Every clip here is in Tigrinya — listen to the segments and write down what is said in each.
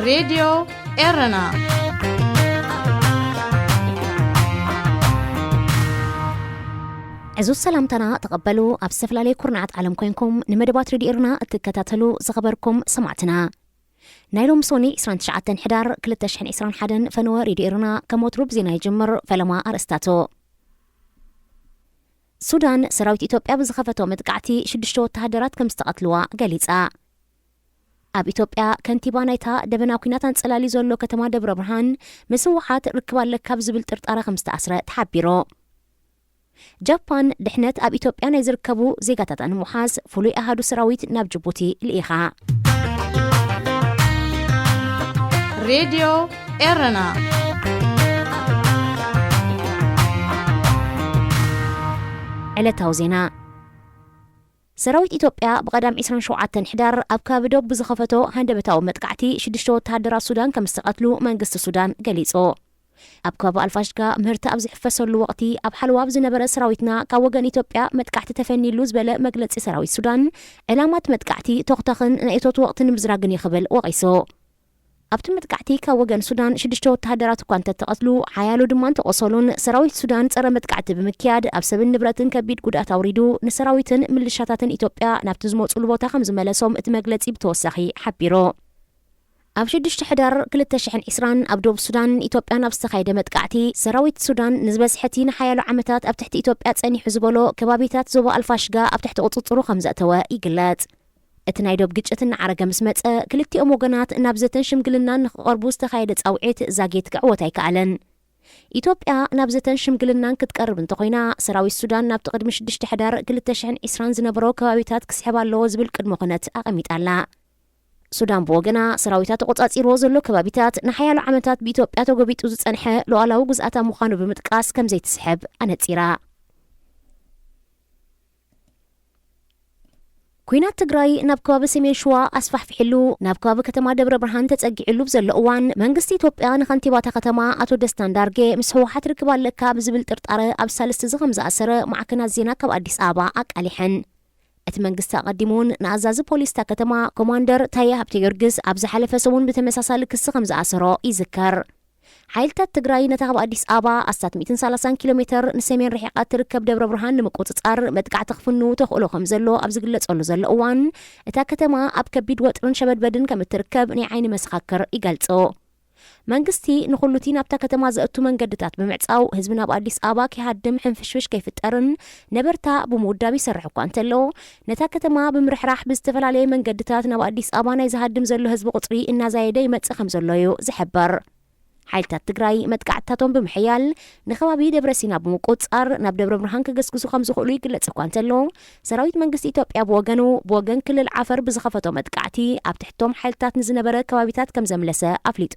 ሬድዮ ኤረና። ዕዙዝ ሰላምታና ተቐበሉ። ኣብ ዝተፈላለየ ኩርናዓት ዓለም ኮይንኩም ንመደባት ሬድዮ ኤረና እትከታተሉ ዝኸበርኩም ሰማዕትና፣ ናይ ሎሚ ሶኒ ዕስራን ትሽዓተን ሕዳር ክልተ ሽሕን ዕስራን ሓደን ፈነወ ሬድዮ ኤረና ከም ወትሩ ብዜና ይጅምር። ፈለማ ኣርእስታቱ። ሱዳን ሰራዊት ኢትዮጵያ ብዝኸፈቶ መጥቃዕቲ ሽዱሽተ ወተሃደራት ከም ዝተቐትልዋ ገሊጻ። ኣብ ኢትዮጵያ ከንቲባ ናይታ ደበና ኲናት ኣንጸላልዩ ዘሎ ከተማ ደብረ ብርሃን ምስ ህወሓት ርክብ ኣለካ ብዝብል ጥርጣረ ከም ዝተኣስረ ተሓቢሩ። ጃፓን ድሕነት ኣብ ኢትዮጵያ ናይ ዝርከቡ ዜጋታታ ንምሓዝ ፍሉይ ኣሃዱ ሰራዊት ናብ ጅቡቲ ልኢኻ። ሬድዮ ኤረና። ዕለታዊ ዜና። ሰራዊት ኢትዮጵያ ብቐዳም ዕስራን ሸውዓተን ሕዳር ኣብ ከባቢ ዶብ ብዝኸፈቶ ሃንደበታዊ መጥቃዕቲ ሽዱሽተ ወተሃደራት ሱዳን ከም ዝተቐትሉ መንግስቲ ሱዳን ገሊጹ። ኣብ ከባቢ ኣልፋሽጋ ምህርቲ ኣብ ዝሕፈሰሉ ወቕቲ ኣብ ሓለዋ ኣብ ዝነበረ ሰራዊትና ካብ ወገን ኢትዮጵያ መጥቃዕቲ ተፈንይሉ ዝበለ መግለጺ ሰራዊት ሱዳን፣ ዕላማት መጥቃዕቲ ቶኽቶኽን ናይ እቶት ወቕቲ ንምዝራግን እዩ ክብል ወቒሱ። ኣብቲ መጥቃዕቲ ካብ ወገን ሱዳን ሽዱሽተ ወተሃደራት እኳ እንተተቐትሉ፣ ሓያሎ ድማ እንተቖሰሉን ሰራዊት ሱዳን ጸረ መጥቃዕቲ ብምክያድ ኣብ ሰብን ንብረትን ከቢድ ጉድኣት ኣውሪዱ ንሰራዊትን ምልሻታትን ኢትዮጵያ ናብቲ ዝመጹሉ ቦታ ከም ዝመለሶም እቲ መግለጺ ብተወሳኺ ሓቢሩ። ኣብ ሽዱሽተ ሕዳር ክልተ ሽሕን ዕስራን ኣብ ደቡብ ሱዳን ኢትዮጵያን ኣብ ዝተኻየደ መጥቃዕቲ ሰራዊት ሱዳን ንዝበዝሐ እቲ ንሓያሎ ዓመታት ኣብ ትሕቲ ኢትዮጵያ ጸኒሑ ዝበሎ ከባቢታት ዞባ ኣልፋሽጋ ኣብ ትሕቲ ቁጽጽሩ ከም ዘእተወ ይግለጽ። እቲ ናይ ዶብ ግጭት እናዓረገ ምስ መጸ፣ ክልቲኦም ወገናት ናብ ዘተን ሽምግልናን ንኽቐርቡ ዝተኻየደ ጻውዒት ዛጊት ክዕወት ኣይከኣለን። ኢትዮጵያ ናብ ዘተን ሽምግልናን ክትቀርብ እንተኾይና፣ ሰራዊት ሱዳን ናብቲ ቅድሚ ሽዱሽተ ሕዳር ክልተ ሽሕን ዕስራን ዝነበሮ ከባቢታት ክስሕብ ኣለዎ ዝብል ቅድመ ኩነት ኣቐሚጣ ኣላ። ሱዳን ብወገና፣ ሰራዊታ ተቖጻጺርዎ ዘሎ ከባቢታት ንሓያሎ ዓመታት ብኢትዮጵያ ተጎቢጡ ዝጸንሐ ሉዓላዊ ግዝኣታ ምዃኑ ብምጥቃስ ከም ዘይትስሕብ ኣነጺራ። ኲናት ትግራይ ናብ ከባቢ ሰሜን ሸዋ ኣስፋሕፊሕሉ ናብ ከባቢ ከተማ ደብረ ብርሃን ተጸጊዕሉ ብዘሎ እዋን፣ መንግስቲ ኢትዮጵያ ንኸንቲባታ ከተማ ኣቶ ደስታ እንዳርጌ ምስ ህወሓት ርክብ ኣለካ ብዝብል ጥርጣረ ኣብ ሳልስቲ እዚ ከም ዝኣሰረ ማዕከናት ዜና ካብ ኣዲስ ኣበባ ኣቃሊሐን። እቲ መንግስቲ ኣቐዲሙ እውን ንኣዛዚ ፖሊስ እታ ከተማ ኮማንደር ታየ ሃብተ ጊዮርጊስ ኣብ ዝሓለፈ ሰሙን ብተመሳሳሊ ክሲ ከም ዝኣሰሮ ይዝከር። ሓይልታት ትግራይ ነታ ካብ ኣዲስ ኣበባ ኣስታት ሚእትን ሰላሳን ኪሎ ሜተር ንሰሜን ርሒቓ ትርከብ ደብረ ብርሃን ንምቁጽጻር መጥቃዕቲ ክፍንዉ ተኽእሎ ከም ዘሎ ኣብ ዝግለጸሉ ዘሎ እዋን፣ እታ ከተማ ኣብ ከቢድ ወጥርን ሸበድበድን ከም እትርከብ ናይ ዓይኒ መሰኻክር ይገልጹ። መንግስቲ ንኹሉ እቲ ናብታ ከተማ ዘእቱ መንገድታት ብምዕጻው፣ ህዝቢ ናብ ኣዲስ ኣበባ ከይሃድም ሕንፍሽፍሽ ከይፍጠርን ነበርታ ብምውዳብ ይሰርሕ እኳ እንተሎ፣ ነታ ከተማ ብምርሕራሕ ብዝተፈላለየ መንገድታት ናብ ኣዲስ ኣበባ ናይ ዝሃድም ዘሎ ህዝቢ ቁጽሪ እናዛየደ ይመጽእ ከም ዘሎ እዩ ዝሕበር። ሓይልታት ትግራይ መጥቃዕትታቶም ብምሕያል ንከባቢ ደብረ ሲና ብምቁጽጻር ናብ ደብረ ብርሃን ክገስግሱ ከም ዝኽእሉ ይግለጽ እኳ እንተሎ፣ ሰራዊት መንግስቲ ኢትዮጵያ ብወገኑ፣ ብወገን ክልል ዓፈር ብዝኸፈቶ መጥቃዕቲ ኣብ ትሕቶም ሓይልታት ንዝነበረ ከባቢታት ከም ዘምለሰ ኣፍሊጡ።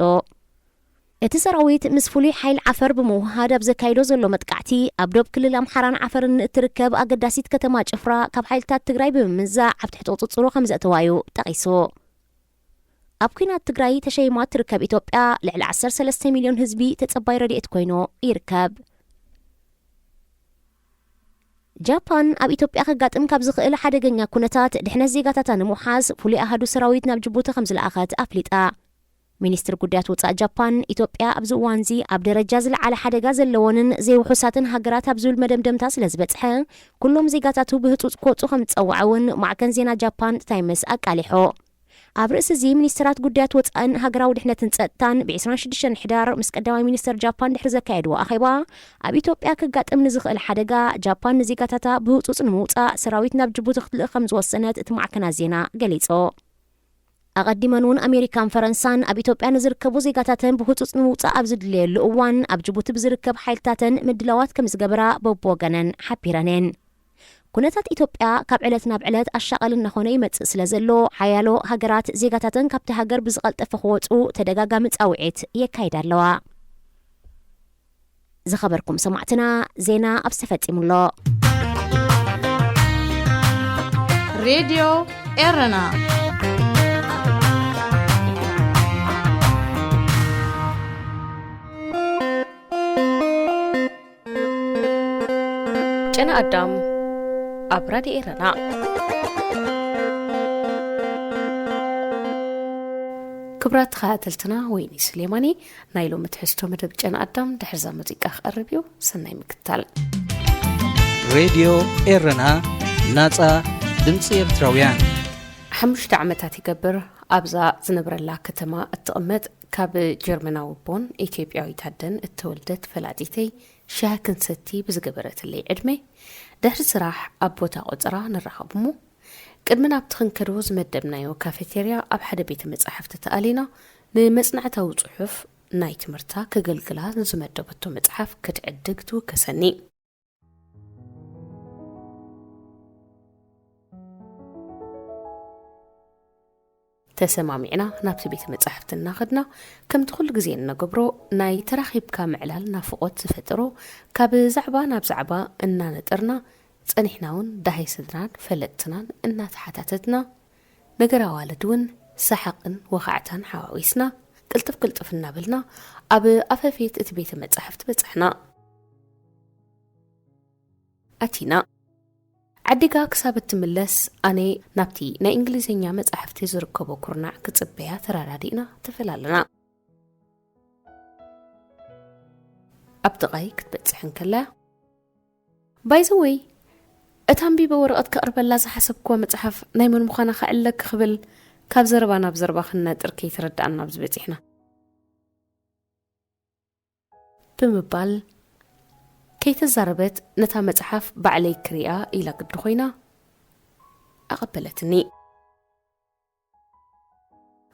እቲ ሰራዊት ምስ ፍሉይ ሓይል ዓፈር ብምውህሃድ ኣብ ዘካይዶ ዘሎ መጥቃዕቲ፣ ኣብ ዶብ ክልል ኣምሓራን ዓፈርን እትርከብ ኣገዳሲት ከተማ ጭፍራ ካብ ሓይልታት ትግራይ ብምምንዛዕ ኣብ ትሕቲ ቁጽጽሩ ከም ዘእተዋ እዩ ጠቒሱ። ኣብ ኲናት ትግራይ ተሸይማ እትርከብ ኢትዮጵያ፣ ልዕሊ ዓሰርተ ሰለስተ ሚልዮን ህዝቢ ተጸባይ ረድኤት ኮይኑ ይርከብ። ጃፓን ኣብ ኢትዮጵያ ከጋጥም ካብ ዝኽእል ሓደገኛ ኩነታት ድሕነት ዜጋታታ ንምውሓስ ፍሉይ ኣሃዱ ሰራዊት ናብ ጅቡቲ ከም ዝለኣኸት ኣፍሊጣ። ሚኒስትሪ ጉዳያት ወጻኢ ጃፓን፣ ኢትዮጵያ ኣብዚ እዋንዚ ኣብ ደረጃ ዝለዓለ ሓደጋ ዘለወንን ዘይውሑሳትን ሃገራት ኣብ ዝብል መደምደምታ ስለ ዝበጽሐ፣ ኩሎም ዜጋታቱ ብህጹጽ ክወጹ ከም ዝጸውዐ እውን ማዕከን ዜና ጃፓን ታይምስ ኣቃሊሑ። ኣብ ርእሲ እዚ፣ ሚኒስትራት ጉዳያት ወጻእን ሃገራዊ ድሕነትን ጸጥታን ብ ዕስራን ሽዱሽተን ሕዳር ምስ ቀዳማይ ሚኒስትር ጃፓን ድሕሪ ዘካየድዎ ኣኼባ፣ ኣብ ኢትዮጵያ ከጋጥም ንዝኽእል ሓደጋ ጃፓን ንዜጋታታ ብህጹጽ ንምውጻእ ሰራዊት ናብ ጅቡቲ ክትልእኽ ከም ዝወሰነት እቲ ማዕከናት ዜና ገሊጹ። ኣቐዲመን እውን ኣሜሪካን ፈረንሳን ኣብ ኢትዮጵያ ንዝርከቡ ዜጋታተን ብህጹጽ ንምውጻእ ኣብ ዝድለየሉ እዋን፣ ኣብ ጅቡቲ ብዝርከብ ሓይልታተን ምድላዋት ከም ዝገበራ በብወገነን ሓቢረን እየን። ኩነታት ኢትዮጵያ ካብ ዕለት ናብ ዕለት ኣሻቓሊ እናኾነ ይመጽእ ስለ ዘሎ፣ ሓያሎ ሃገራት ዜጋታተን ካብቲ ሃገር ብዝቐልጠፈ ክወጹ ተደጋጋሚ ጻውዒት የካይዳ ኣለዋ። ዝኸበርኩም ሰማዕትና፣ ዜና ኣብዚ ተፈጺሙ ኣሎ። ሬድዮ ኤረና። ጨና ኣዳም ኣብ ራድዮ ኤረና። ክቡራት ተኸታተልትና፣ ወይኒ ስሌማኒ ናይ ሎሚ ትሕዝቶ መደብ ጨና ኣዳም ድሕርዛ ሙዚቃ ክቐርብ እዩ። ሰናይ ምክታል። ሬድዮ ኤረና፣ ናጻ ድምጺ ኤርትራውያን። ሓሙሽተ ዓመታት ይገብር ኣብዛ ዝነብረላ ከተማ እትቕመጥ፣ ካብ ጀርመናዊ ቦን ኢትዮጵያዊት ኣደን እተወልደት ፈላጢተይ ሻሂ ክንሰቲ ብዝገበረትለይ ዕድመ፣ ድሕሪ ስራሕ ኣብ ቦታ ቆጸራ ንራኸብ እሞ፣ ቅድሚ ናብቲ ክንከዶ ዝመደብናዮ ካፌቴርያ ኣብ ሓደ ቤተ መጻሕፍቲ ተኣሊና፣ ንመጽናዕታዊ ጽሑፍ ናይ ትምህርታ ከገልግላ ንዝመደበቶ መጽሓፍ ክትዕድግ ትውከሰኒ። ተሰማሚዕና ናብቲ ቤተ መጻሕፍቲ እናኸድና፣ ከምቲ ኩሉ ግዜ እንገብሮ፣ ናይ ተራኺብካ ምዕላል ናፍቖት ዝፈጥሮ፣ ካብ ዛዕባ ናብ ዛዕባ እናነጠርና፣ ጸኒሕና እውን ደሃይ ስድራን ፈለጥትናን እናተሓታተትና፣ ነገር ኣዋልድ እውን ሰሓቕን ወኻዕታን ሓዋዊስና፣ ቅልጥፍ ቅልጥፍ እናበልና ኣብ ኣፈፌት እቲ ቤተ መጻሕፍቲ በጻሕና። ኣቲና። ዓዲጋ ክሳብ እትምለስ፣ ኣነ ናብቲ ናይ እንግሊዝኛ መጻሕፍቲ ዝርከቦ ኩርናዕ ክጽበያ ተራዳዲእና ተፈላለና። ኣብ ጥቓይ ክትበጽሕ እንከላ፣ ባይዘወይ፣ እታ ኣንቢበ ወረቐት ከቕርበላ ዝሓሰብክዋ መጽሓፍ ናይ መን ምዃና ከዕለክ ክብል፣ ካብ ዘረባ ናብ ዘረባ ክነጥር ከይተረዳኣና ኣብዚ በጺሕና። ብምባል ከይተዛረበት፣ ነታ መጽሓፍ ባዕለይ ክሪኣ ኢላ ግዲ ኮይና ኣቐበለትኒ።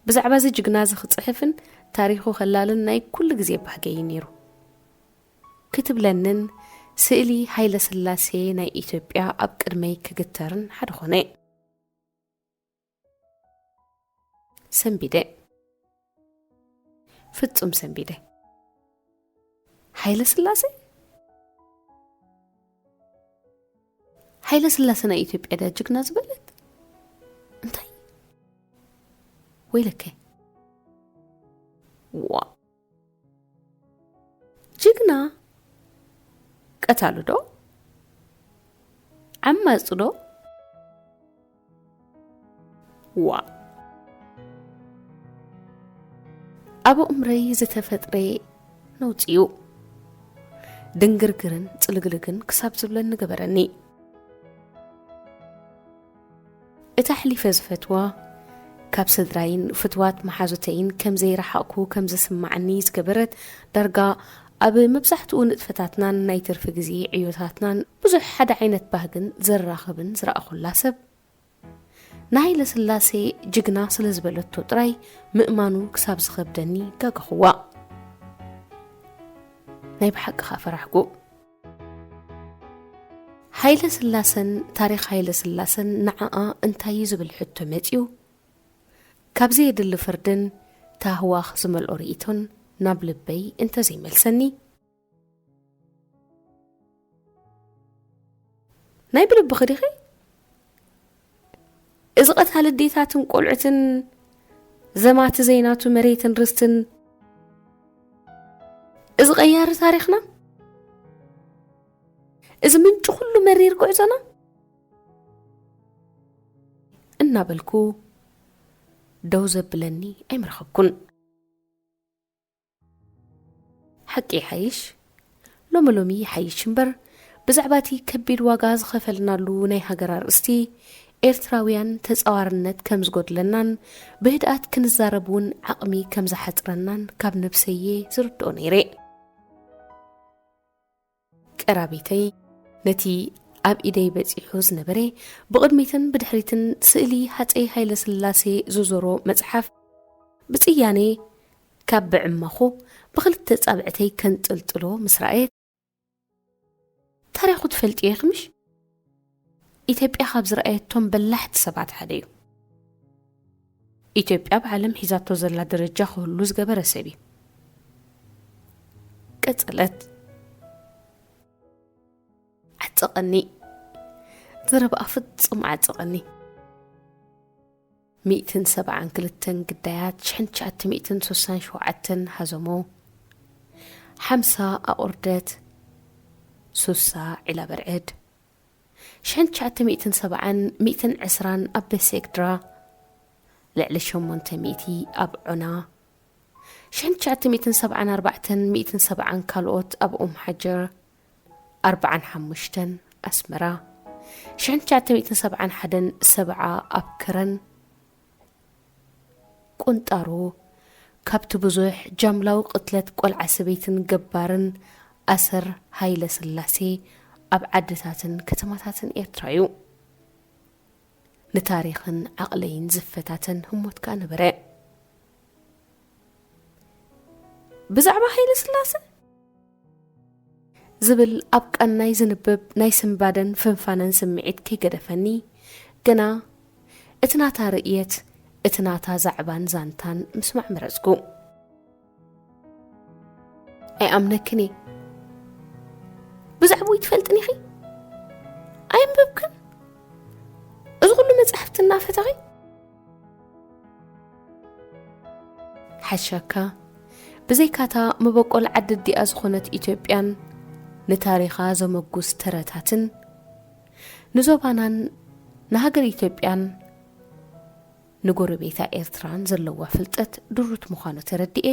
ብዛዕባ እዚ ጅግና እዚ ክጽሕፍን ታሪኹ ከላልን ናይ ኩሉ ግዜ ባህገይ ነይሩ። ክትብለንን ስእሊ ሃይለ ስላሴ ናይ ኢትዮጵያ ኣብ ቅድመይ ክግተርን ሓደ ኾነ። ሰንቢደ። ፍጹም ሰንቢደ። ሃይለ ስላሴ? ሃይለ ስላሴ ናይ ኢትዮጵያ ድያ ጅግና ዝበለት? እንታይ? ወይለከ። ዋ። ጅግና? ቀታሉ ዶ? ዓማጺ ዶ? ዋ። ኣብ ኣእምሮይ ዝተፈጥረ ነውጺ እዩ። ድንግርግርን ጽልግልግን ክሳብ ዝብለኒ ገበረኒ። እታ ኣሕሊፈ ዝፈትዋ፣ ካብ ስድራይን ፍትዋት መሓዙተይን ከም ዘይረሓቕኩ ከም ዝስምዓኒ ዝገበረት፣ ዳርጋ ኣብ መብዛሕትኡ ንጥፈታትናን ናይ ትርፊ ግዜ ዕዮታትናን ብዙሕ ሓደ ዓይነት ባህግን ዘራኽብን ዝረኣኹላ ሰብ፣ ንሃይለ ስላሴ ጅግና ስለ ዝበለቶ ጥራይ ምእማኑ ክሳብ ዝኸብደኒ ጋገኹዋ። ናይ ብሓቂ ከኣ ፈራሕኩ። ሃይለ ስላሰን ታሪኽ ሃይለ ስላሰን ንዓኣ እንታይ እዩ ዝብል ሕቶ መጺኡ፣ ካብ ዘየድሊ ፍርድን ታህዋኽ ዝመልኦ ርእይቶን ናብ ልበይ እንተዘይመልሰኒ፣ ናይ ብልብኺ ዲኺ? እዚ ቀታሊ ኣዴታትን ቆልዑትን፣ ዘማቲ ዘይናቱ መሬትን ርስትን፣ እዚ ቀያሪ ታሪኽና፣ እዚ ምንጪ ኩሉ መሪር ጉዕዞና እናበልኩ ደው ዘብለኒ ኣይምረኸብኩን። ሓቂ ይሓይሽ፣ ሎሚ ሎሚ ይሓይሽ እምበር፣ ብዛዕባ እቲ ከቢድ ዋጋ ዝኸፈልናሉ ናይ ሃገር ኣርእስቲ፣ ኤርትራውያን ተጻዋርነት ከም ዝጎድለናን ብህድኣት ክንዛረብ እውን ዓቕሚ ከም ዝሓጽረናን ካብ ነብሰየ ዝርድኦ ነይረ። ቀራቤተይ ነቲ ኣብ ኢደይ በጺሑ ዝነበረ ብቕድሚትን ብድሕሪትን ስእሊ ሃጸይ ሃይለስላሴ ዝዞሮ መጽሓፍ ብጽያኔ ካብ ብዕማኹ ብኽልተ ጻብዕተይ ከንጥልጥሎ ምስ ረኣየት፣ ታሪኹ ትፈልጥዮ ኢኺ ምሽ? ኢትዮጵያ ካብ ዝረኣየቶም በላሕቲ ሰባት ሓደ እዩ። ኢትዮጵያ ኣብ ዓለም ሒዛቶ ዘላ ደረጃ ክህሉ ዝገበረ ሰብ እዩ። ቀጸለት። ዓጸቐኒ። ዘረባኣ ፍጹም ዓጸቐኒ። ሚእትን ሰብዓን ክልተን ግዳያት፣ ሽሕን ትሽዓተ ሚእትን ስሳን ሸውዓተን ሃዘሞ፣ ሓምሳ ኣቑርደት፣ ስሳ ዒላ በርዕድ፣ ሽሕን ትሽዓተ ሚእትን ሰብዓን ሚእትን ዕስራን ኣብ በሴግድራ፣ ልዕሊ ሸሞንተ ሚእቲ ኣብ ዖና፣ ሽሕን ትሽዓተ ሚእትን ሰብዓን ኣርባዕተን ሚእትን ሰብዓን ካልኦት ኣብ ኡም ሓጀር፣ ኣርባዓን ሓሙሽተን ኣስመራ፣ ሽሕን ትሽዓተ ሚእትን ሰብዓን ሓደን ሰብዓ ኣብ ከረን፣ ቁንጣሮ ካብቲ ብዙሕ ጃምላዊ ቅትለት ቆልዓ ሰበይትን ገባርን ኣሰር ሃይለ ስላሴ ኣብ ዓድታትን ከተማታትን ኤርትራ እዩ። ንታሪኽን ዓቕለይን ዝፈታተን ህሞት ከኣ ነበረ። ብዛዕባ ሃይለ ስላሰ ዝብል ኣብ ቃናይ ዝንብብ ናይ ስንባደን ፍንፋነን ስምዒት ከይገደፈኒ፣ ገና እቲ ናታ ርእየት፣ እቲ ናታ ዛዕባን ዛንታን ምስማዕ መረጽኩ። ኣይኣምነክን እየ። ብዛዕባኡ ይትፈልጥን ኢኺ? ኣየንበብክን? እዚ ኩሉ መጻሕፍቲ እናፈተኺ? ሓሻካ፣ ብዘይካታ መበቆል ዓዲ ኣዲኣ ዝኾነት ኢትዮጵያን ንታሪኻ ዘመጉስ ተረታትን ንዞባናን ንሃገር ኢትዮጵያን ንጎረቤታ ኤርትራን ዘለዋ ፍልጠት ድሩት ምዃኑ ተረዲኤ፣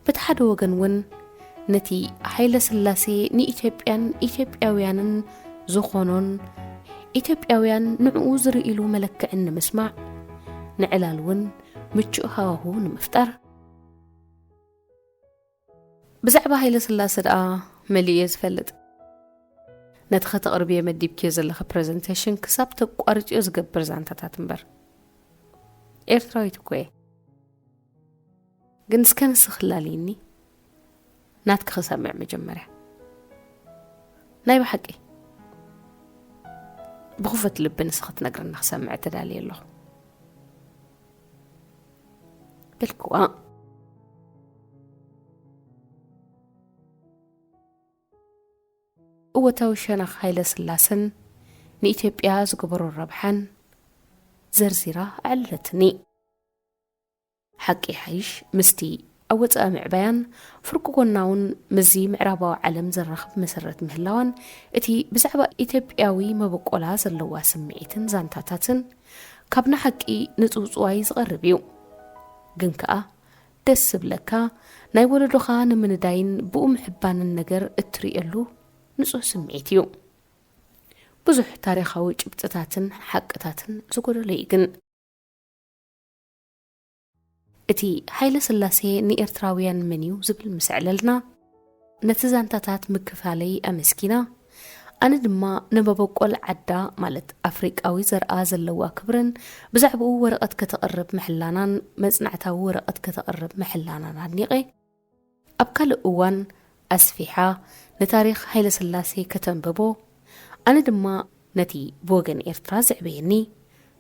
በቲ ሓደ ወገን እውን ነቲ ሃይለ ስላሴ ንኢትዮጵያን ኢትዮጵያውያንን ዝኾኖን ኢትዮጵያውያን ንዕኡ ዝርእይሉ መለክዕን ንምስማዕ ንዕላል እውን ምቹእ ሃዋሁ ንምፍጣር። ብዛዕባ ሃይለ ስላሰ ደኣ መሊኡ እየ ዝፈልጥ። ነቲ ከተቕርብዮ መዲብክዮ ዘለኺ ፕረዘንቴሽን ክሳብ ተቋርጽዮ ዝገብር ዛንታታት እምበር። ኤርትራዊት እኮ እየ። ግን እስከ ንስኺ ኣላልይኒ፣ ናትኪ ክሰምዕ መጀመርያ። ናይ ብሓቂ ብኽፉት ልቢ ንስኺ ትነግርኒ ክሰምዕ ተዳልየ ኣለኹ። በልክዋ። እወታዊ ሸነኽ ሃይለ ስላሰን ንኢትዮጵያ ዝገበሮ ረብሓን ዘርዚራ ኣዕለለትኒ። ሓቂ ይሓይሽ፣ ምስቲ ኣብ ወጻኢ ምዕባያን ፍርቂ ጎናውን ምስዚ ምዕራባዊ ዓለም ዘራኽብ መሰረት ምህላዋን፣ እቲ ብዛዕባ ኢትዮጵያዊ መበቆላ ዘለዋ ስምዒትን ዛንታታትን ካብ ንሓቂ ንጽውጽዋይ ዝቐርብ እዩ። ግን ከኣ ደስ ዝብለካ፣ ናይ ወለዶኻ ንምንዳይን ብኡ ምሕባንን ነገር እትርእየሉ ንጹህ ስምዒት እዩ። ብዙሕ ታሪኻዊ ጭብጥታትን ሓቅታትን ዝጎደሎ እዩ ግን። እቲ ሃይለ ስላሴ ንኤርትራውያን መን እዩ ዝብል ምስ ኣዕለልና፣ ነቲ ዛንታታት ምክፋለይ ኣመስጊና፣ ኣነ ድማ ንመበቆል ዓዳ፣ ማለት ኣፍሪቃዊ ዘርኣ ዘለዋ ክብርን ብዛዕባኡ ወረቐት ከተቕርብ ምሕላናን መጽናዕታዊ ወረቐት ከተቕርብ ምሕላናን ኣድኒቐ፣ ኣብ ካልእ እዋን ኣስፊሓ ንታሪኽ ሃይለ ስላሴ ከተንብቦ፣ ኣነ ድማ ነቲ ብወገን ኤርትራ ዘዕበየኒ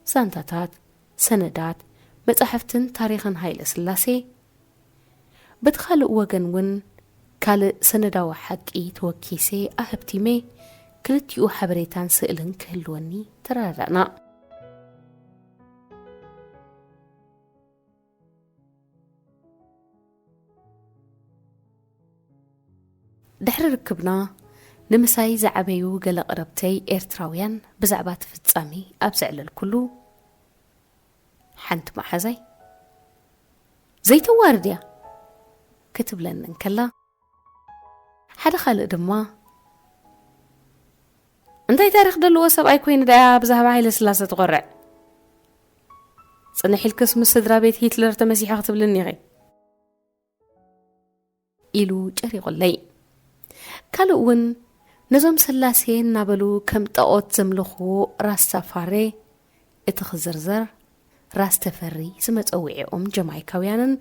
ዛንታታት፣ ሰነዳት፣ መጻሕፍትን ታሪኽን ሃይለ ስላሴ፣ በቲ ካልእ ወገን እውን ካልእ ሰነዳዊ ሓቂ ተወኪሰ ኣህብቲመ፣ ክልቲኡ ሓበሬታን ስእልን ክህልወኒ ተረዳዳእና። ድሕሪ ርክብና፣ ንምሳይ ዝዓበዩ ገለ ቀረብተይ ኤርትራውያን ብዛዕባ እቲ ፍጻሜ ኣብ ዘዕለልኩሉ፣ ሓንቲ መሓዛይ፣ "ዘይተዋርድ እያ" ክትብለኒ እንከላ፣ ሓደ ካልእ ድማ፣ "እንታይ ታሪኽ ዘለዎ ሰብኣይ ኮይኑ ደኣ ብዛዕባ ሃይለ ስላሰ ትኾርዕ? ጽንሕ ኢልክስ ምስ ስድራ ቤት ሂትለር ተመሲሐ ክትብልኒ ኢኺ?" ኢሉ ጨሪቑለይ። ካልእ እውን ነዞም ስላሴ እናበሉ ከም ጣኦት ዘምልኽዎ ራስታፋሬ፣ እቲ ክዝርዘር ራስ ተፈሪ ዝመጸውዒኦም ጀማይካውያንን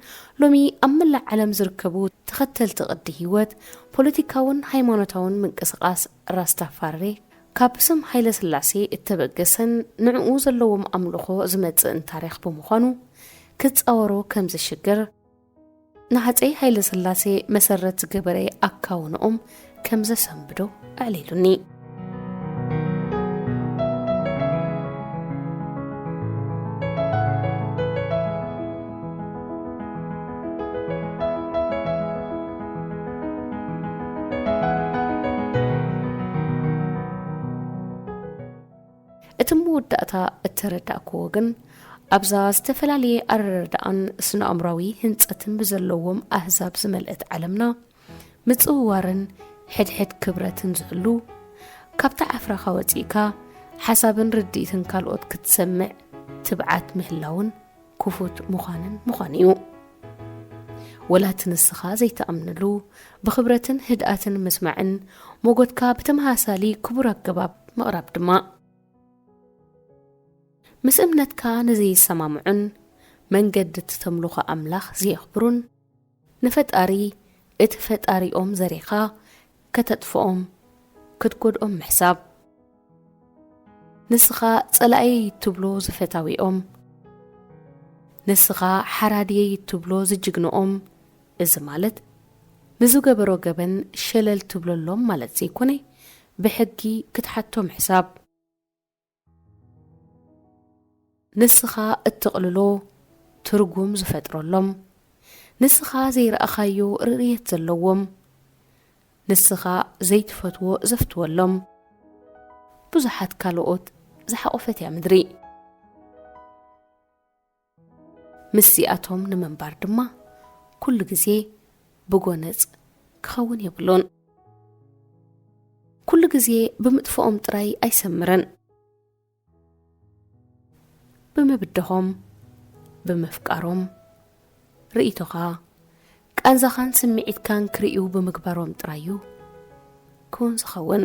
ሎሚ ኣብ መላእ ዓለም ዝርከቡ ተኸተልቲ ቅዲ ህይወት፣ ፖለቲካውን ሃይማኖታውን ምንቅስቓስ ራስታፋሬ ካብ ስም ሃይለ ስላሴ እተበገሰን ንዕኡ ዘለዎም ኣምልኾ ዝመጽእን ታሪኽ ብምዃኑ ክጻወሮ ከም ዝሽግር፣ ንሃጸይ ሃይለ ስላሴ መሰረት ዝገበረ ኣካውንኦም ከም ዘሰንብዶ ኣዕሊሉኒ። እቲ መወዳእታ እተረዳእክዎ ግን፣ ኣብዛ ዝተፈላለየ ኣረዳድኣን ስነ-ኣእምራዊ ህንጸትን ብዘለዎም ኣህዛብ ዝመልአት ዓለምና፣ ምጽውዋርን ሕድሕድ ክብረትን ዝህሉ፣ ካብታ ዓፍራኻ ወጺእካ ሓሳብን ርድኢትን ካልኦት ክትሰምዕ ትብዓት ምህላውን ክፉት ምዃንን ምዃን እዩ። ወላ እቲ ንስኻ ዘይትኣምነሉ ብኽብረትን ህድኣትን ምስማዕን ሞጎትካ ብተመሳሳሊ ክቡር ኣገባብ ምቕራብ ድማ። ምስ እምነትካ ንዘይሰማምዑን መንገዲ እቲ ተምልኾ ኣምላኽ ዘየኽብሩን ንፈጣሪ እቲ ፈጣሪኦም ዘሪኻ ከተጥፍኦም ክትጎድኦም ምሕሳብ። ንስኻ ጸላእየይ እትብሎ ዝፈታዊኦም፣ ንስኻ ሓራድየይ እትብሎ ዝጅግንኦም፣ እዚ ማለት ንዝገበሮ ገበን ሸለል ትብለሎም ማለት ዘይኮነ፣ ብሕጊ ክትሓቶ ምሕሳብ። ንስኻ እትቕልሎ ትርጉም ዝፈጥረሎም፣ ንስኻ ዘይረኣኻዮ ርእየት ዘለዎም፣ ንስኻ ዘይትፈትዎ ዘፍትወሎም፣ ብዙሓት ካልኦት ዝሓቖፈት እያ ምድሪ። ምስዚኣቶም ንምንባር ድማ ኩሉ ግዜ ብጎነጽ ክኸውን የብሉን። ኩሉ ግዜ ብምጥፍኦም ጥራይ ኣይሰምርን። ብምብድሆም፣ ብምፍቃሮም፣ ርእይቶኻ፣ ቃንዛኻን ስምዒትካን ክርእዩ ብምግባሮም ጥራይ እዩ ክውን ዝኸውን።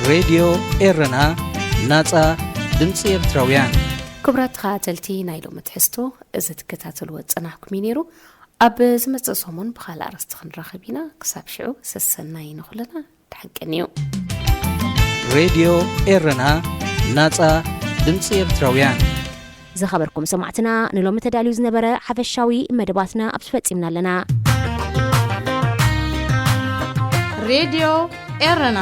ሬድዮ ኤረና፣ ናጻ ድምጺ ኤርትራውያን። ክቡራት ተኸታተልቲ ናይ ሎሚ ትሕዝቶ፣ እዚ ትከታተልዎ ዝጸናሕኩም እዩ ነይሩ። ኣብ ዝመጽእ ሰሙን ብኻልእ ኣርእስቲ ክንራኸብ ኢና። ክሳብ ሽዑ ሰሰናይ ንኹልና። ደሓን ቀንዩ። ሬድዮ ኤረና፣ ናጻ ድምጺ ኤርትራውያን። ዝኸበርኩም ሰማዕትና፣ ንሎሚ ተዳልዩ ዝነበረ ሓፈሻዊ መደባትና ኣብዚ ፈጺምና ኣለና። ሬድዮ ኤረና።